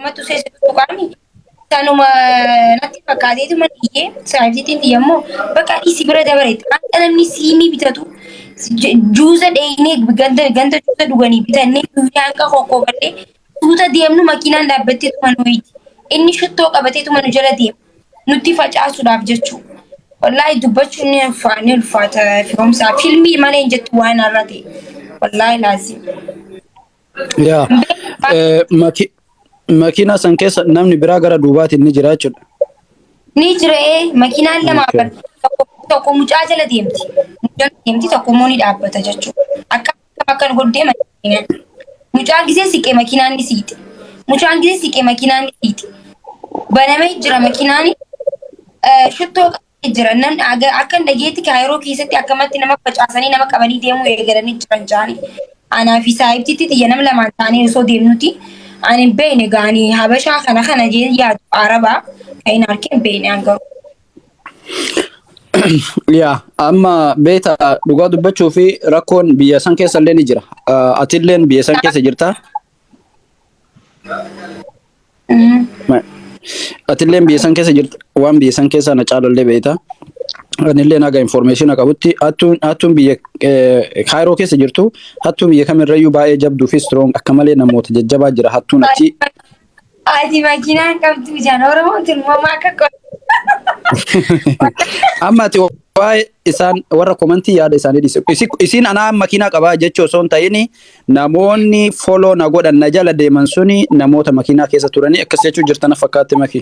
Akkumatti usee tuqaami. Sanuma natti fakkaateetuma iyyee saayibsiitiin tiyya immoo bakka dhiisi bira dabareetti. Akka namni siimii bitatu juuza dheeynee ganda ganda juuza dhuganii bitannee guyyaa hanqa qoqqoobadhee suuta deemnu makiinaan dhaabbatteetuma nu hiiti. Inni shittoo qabateetuma nu jala deema. Nutti facaasuudhaaf jechuu. Wallaahi dubbachuun ni ulfaata ni ulfaata firoomsaa. Filmii malee hin jettu waan har'a ta'e. Wallaahi laazim. Yaa makiinaa san keessa namni biraa gara duubaatiin ni jira jechuudha. Ni jira ee makiinaan lama tokko mucaa jala deemti. Mucaa jala deemti tokko immoo ni dhaabbata jechuudha. Akka akka nu godhu deema makiinaan. Mucaan gisee siqee makiinaan ni siite. Mucaan gisee siqee makiinaan ni siite. Banamee jira makiinaan shittoo qabamee jira. Namni akka hin dhageetti kaayiroo keessatti akkamatti nama facaasanii nama qabanii deemuu eegalanii jiran jaanii. Anaa fi saahibtitti tiyya nama lamaan taanee osoo deemnuti. Ani hin beekne gaanii habashaa kana kana jee yaadu arabaa kan hin argee hin beekne an garuu. Yaa amma beeta dhugaa dubbachuu fi rakkoon biyya san keessa illee ni jira. Atilleen biyya san keessa jirta. Atilleen biyya san keessa jirta waan biyya san keessa na caalallee beekta. Anillee naga information qabutti hattuun hattuun biyya Kaayiroo keessa jirtu hattuun biyya kamirrayyuu baay'ee jabduu fi strong akka malee namoota jajjabaa jira hattuun achi. Ati makiinaa hin qabdu jaan Oromoon tilmaama akka qaba. Amma ati waa'ee isaan warra komantii yaada isaanii dhiise. Isiin anaa makiinaa qabaa jechuu osoo hin ta'in namoonni follow na godhan na jala deeman suni namoota makiinaa keessa turanii akkas jechuu jirtan na fakkaatti maki.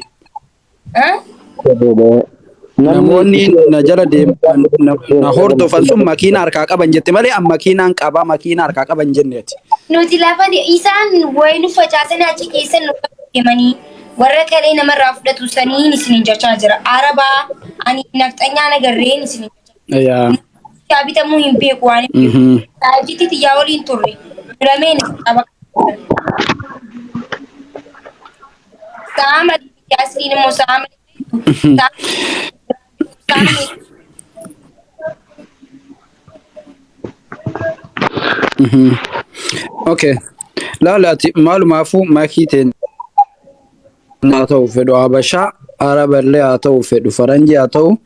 Namoonni na jala deeman na hordofan sun makiinaa harkaa qaban jette malee an makiinaan qabaa makiinaa harkaa qaban jenneeti. Nuti lafa isaan wayi nu facaasanii achi keessa nu deemanii warra kalee namarraa fudhatu saniin isiniin jechaa jira. Arabaa ani nafxanyaa nagarreen isiniin jechaa Yaa. jira. Bitamuu hin beeku waan hin beeku. Saayibtitti xiyyaa waliin turre. Lameen qaba. Sa'a malee asliin immoo sa'a malee. Sa'a malee. Okay. Laala ati maalumaafuu makii teen haa ta'u fedhu Habashaa Araballee haa ta'u fedhu Faranjii haa ta'u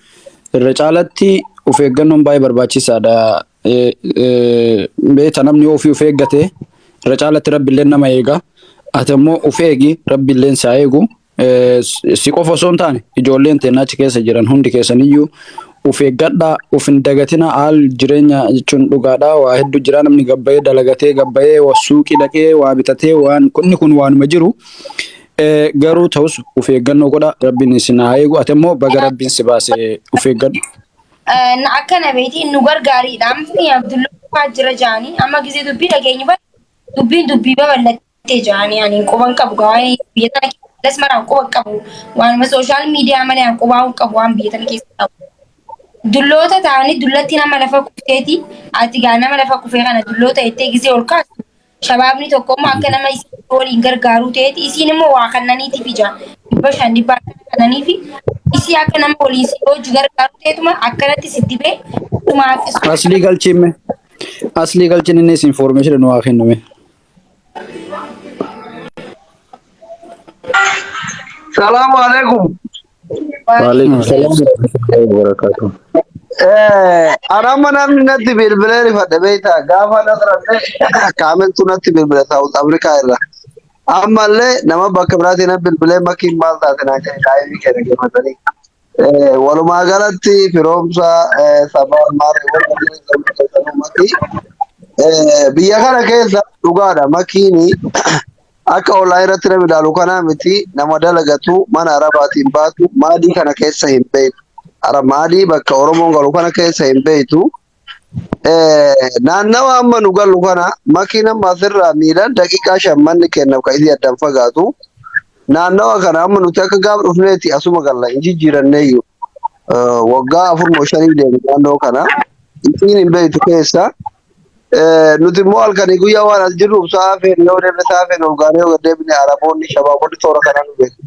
irra caalatti of eeggannoon baay'ee barbaachisaadha. Beekta namni yoo ofii of eeggate irra caalatti rabbillee nama eega. Ati immoo of eegi rabbilleen si haa eegu. Si qofa osoo hin taane ijoolleen teenya achi keessa jiran hundi keessaniyyuu of eeggadhaa of hin dagatina haal jireenya jechuun dhugaadhaa waa hedduu jira namni gabbayee dalagatee gabbayee suuqii dhaqee waa bitatee waan kunni kun waanuma jiru. Garuu ta'us of eeggannoo godha rabbiin isin haa eegu ati immoo baga rabbiin si baase of eeggadhu. Na akkana beeti nu gargaariidha. Amma Abdullaa jira jaanii amma gisee dubbii dhageenyu dubbiin dubbii babal'attee jaanii ani quban qabu gaa'ee biyya tana keessa maraan quban qabu waanuma sooshaal miidiyaa malee an qubaa hin qabu waan biyya tana keessa qabu. Dulloota ta'anii dullatti nama lafa kufteeti ati gaa nama lafa kufee kana dulloota jettee gisee ol kaastu Shabaabni tokko immoo akka nama isii waliin gargaaruu ta'eeti isiin immoo waa kannaniitiif ija 500 dhibba akkana kannaniifi isii akka nama waliin si hojii gargaaru ta'eetuma akkanatti si dibee tuma akka Aslii galchiin mee. Aslii galchiin innis information nu haa kennume. Salaamu alaikum. Waalaikum salam warahmatullahi wabarakatuh. Anamma namni natti bilbilee rifadhe beektaa gaafa nasranne kaamiltu natti bilbile South Africa irra. Ammallee nama bakka biraatii na bilbilee makiin maal taate naan jedhe daa'imni kee dhaggeeffatanii. Walumaa galatti firoomsa saba maarree warra jiran keessanuu makii. Biyya kana keessa dhugaadha makiini Akka online irratti nama ilaalu kanaa miti nama dalagatu mana arabaatiin baatu maadii kana keessa hin beektu. Ara maadii bakka Oromoon galu kana keessa hin beektu. Naannawa amma nu galu kana makiin amma asirraa miilaan daqiiqaa 5 manni kennaaf kan isii addaan fagaatu. Naannawa kana amma nuti akka gaaf dhufneeti asuma galla hin jijjiiranneeyyu. Waggaa 4 moo 5 deemu naannoo kana. Isiin hin beektu keessa. Nuti immoo halkanii guyyaa waan as jirruuf sa'a feene yoo deemne sa'a feene ol gaanee yoo gad deebine Araboonni shabaabonni toora kanaa nu beeku.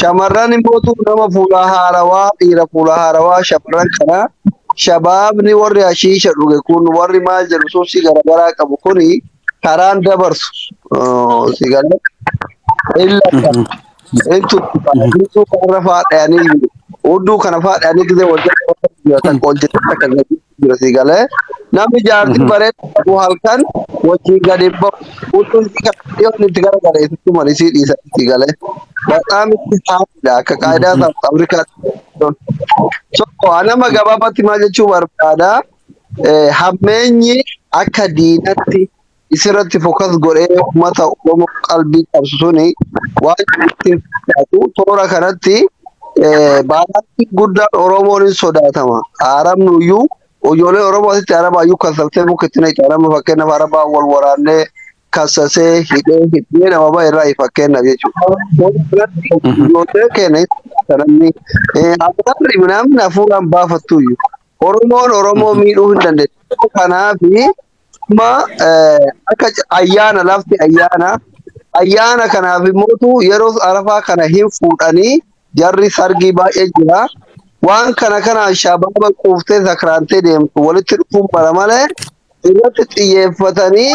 Shamarran immoo tu nama fuula haarawaa dhiira fuula haarawaa shamarran kana shabaabni warri hashiisha dhuge kun warri maal jedhu suusii garaagaraa qabu kuni karaan dabarsu si galee. Hin lakka. Hin tuttuqa. Hudduu kanarra faadhayanii jiru. Hudduu kana faadhayanii gisee wal jala jira takka ol jedhee takka gadi jira sii galee. Namni jaartii bareedu qabu halkan wajjin gadi bahu. Hudduu isii kana dhiyoon itti garagale isitti mali isii dhiisa sii galee. Baqaam itti haadha akka qaayidaa South Africaatti. So nama gabaabatti maal jechuu barbaada? Hammeenyi akka diinatti isirratti fokas godhee uummata Oromoo qalbii qabsu suni waan itti fakkaatu toora kanatti baalaatti guddaan Oromoon hin sodaatama. Arabni iyyuu ijoolleen Oromoo asitti Arabaa iyyuu kassabtee muka itti naqxe. Arabni fakkeenyaaf Arabaa wal waraannee kassasee hidhee hidhee nama bahe irraa fakkeenyaaf jechuudha. Toora kanatti ijoollee keenya hin sodaata namni. Arabni namni hafuuraan baafattu iyyuu. Oromoon Oromoo miidhuu hin dandeessu. Kanaaf amma akka ayyaana lafti ayyaana ayyaana kanaaf immootu yeroo arafaa kana hin fuudhanii jarri sargii baay'ee jira. Waan kana kanaan shabaaba quuftee sakraantee deemtu walitti dhufuun bara malee irratti xiyyeeffatanii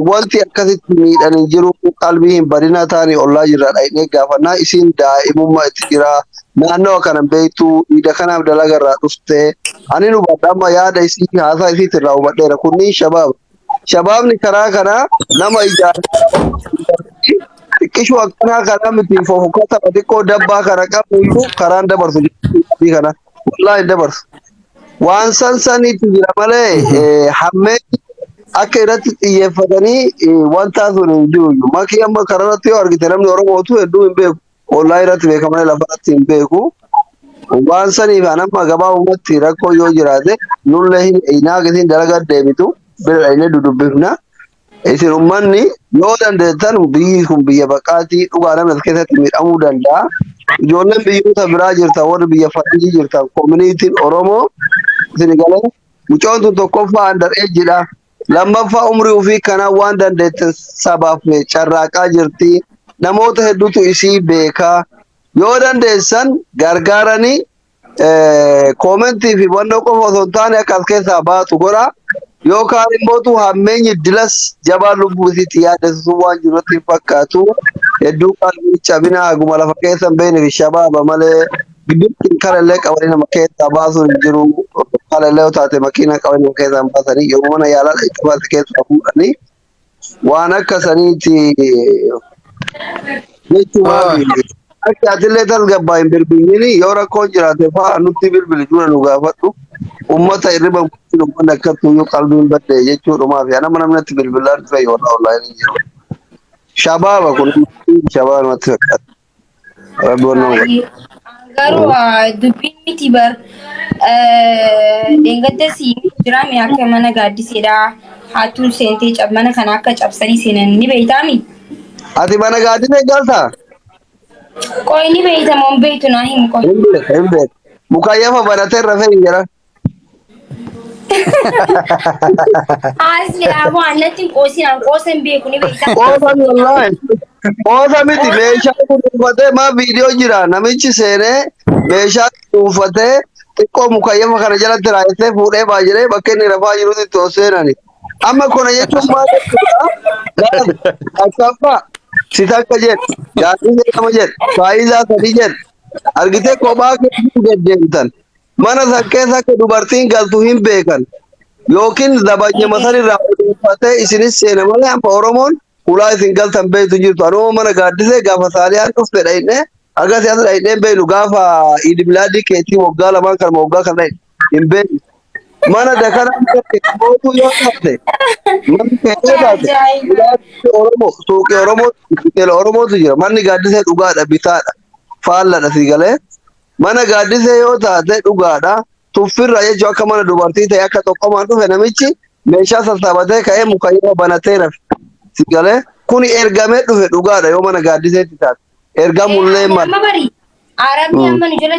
wanti akkasitti miidhan hin jiru qalbii hin badina taanii ollaa jirra dhaqnee gaafannaa isiin daa'imummaa itti jira naannawa kana beektu iida kanaaf dalaga irraa dhufte ani hubadha amma yaada isii haasaa isiitti irraa hubadheera kunniin shabaaba. Shabaabni karaa kana nama ijaaree xiqqishuu akkanaa kanaa miti fofokata xiqqoo dabbaa kana qabu iyyuu karaan dabarsu jechuudha kana wallaahi hin dabarsu. Waan san saniitu jira malee hammee akka irratti xiyyeeffatanii wanta sun hin jiru. Makii amma karaa irratti yoo argite namni Oromootu hedduu hin beeku. Ollaa irratti beeka malee lafa irratti hin beeku. Waan saniif an amma gabaabumatti rakkoo yoo jiraate nullee hin eeyinaa dalagaa deebitu bira dhaqnee dudubbifna. Isin uummanni yoo dandeettan biyyi kun biyya baqaatii dhugaa namni as keessatti miidhamuu danda'a. Ijoolleen biyyoota biraa jirtan warri biyya faranjii jirtan koominiitiin Oromoo isin galee mucaan tun tokkoffaa under age dha. Lammaffaa umrii ofii kanaa waan dandeettan sabaaf carraaqaa jirti. Namoota hedduutu isii beekaa. Yoo dandeessan gargaaranii koomentii fi wannoo qofa osoo hin taane akka as keessaa baatu godha. Yookaan immoo hammeenyi dilas jabaa lubbuu isiitti yaaddessu waan jirutti hin fakkaatu. Hedduu qalbii cabina haguma lafa keessa hin beekne fi shabaaba malee gidduutti kalallee qabanii nama keessaa baasuun hin jiru. Kalallee yoo taate makiina qabanii nama keessaa hin baasanii yoo mana yaalaa itti baase keessaa fuudhanii waan akka saniiti jechuudha. Akka atillee tasgabbaa hin bilbilini yoo rakkoon jiraate fa'aa nutti bilbili dura nu gaafadhu. Uummata hirriba guutuu uummanni akkattuu iyyuu qalbiin badde jechuudhumaaf yaa nama namni bilbilaan dhufe yoo wallaahi hin jiru. Shabaaba kun shabaaba namatti fakkaata. Rabbi waan nama godhe. Garuu dubbiin miti bar dheengadda si jiraame akka mana gaaddiseedha. Hattuun seentee mana kana akka cabsanii seenan ni beeytaami? Ati mana gaaddisee galtaa? Qoy ni beeyta moo hin beeytu naa himu qoy. Hin beeku hin beeku. Mukayyafa banatee rafee hin jira. Asli aboo annatti hin qoosin an qoosa hin beeku ni beeyta. Qoosa wallaahi. Qoosa miti meeshaa dhuunfatee maa viidiyoo jira namichi seenee meeshaa dhuunfatee xiqqoo mukayyafa kana jalatti raayisee fuudhee baa jedhee bakka inni rafaa jirutti itti ol seenani. Amma kana jechuun maal jechuudha? Akkaffaa si takka jedhu gaaddisee lama jedhu faayidaa sadii jedhu argitee kophaa keessa deddeemtan mana san keessa akka dubartiin galtu hin beekan yookiin zabanyama san irraa odeeffatee isinis seena malee amma Oromoon ulaa isin galtan beektu jirtu. Anuma mana gaaddisee gaafa saaliyaan dhufte dhayne haga siyaasa dhayne beeknu gaafa idimilaadii keetii waggaa lamaan kan waggaa kana hin beeknu. Mana dakana mootuu yoo taate manni kee yoo taate Oromoo suuqii Oromoo hoteela Oromootu jira. Manni gaaddisee dhugaadha bitaadha faalladha si galee. Mana gaaddisee yoo taate dhugaadha. Tuffirra jechuun akka mana dubartii ta'e akka tokkomaan dhufe namichi meeshaa sassaabatee ka'ee mukayyoo banatee rafe. Si galee kuni ergamee dhufe dhugaadha yoo mana gaaddiseetti taate. Ergamullee mala. Amma bari Arabni amma nu jala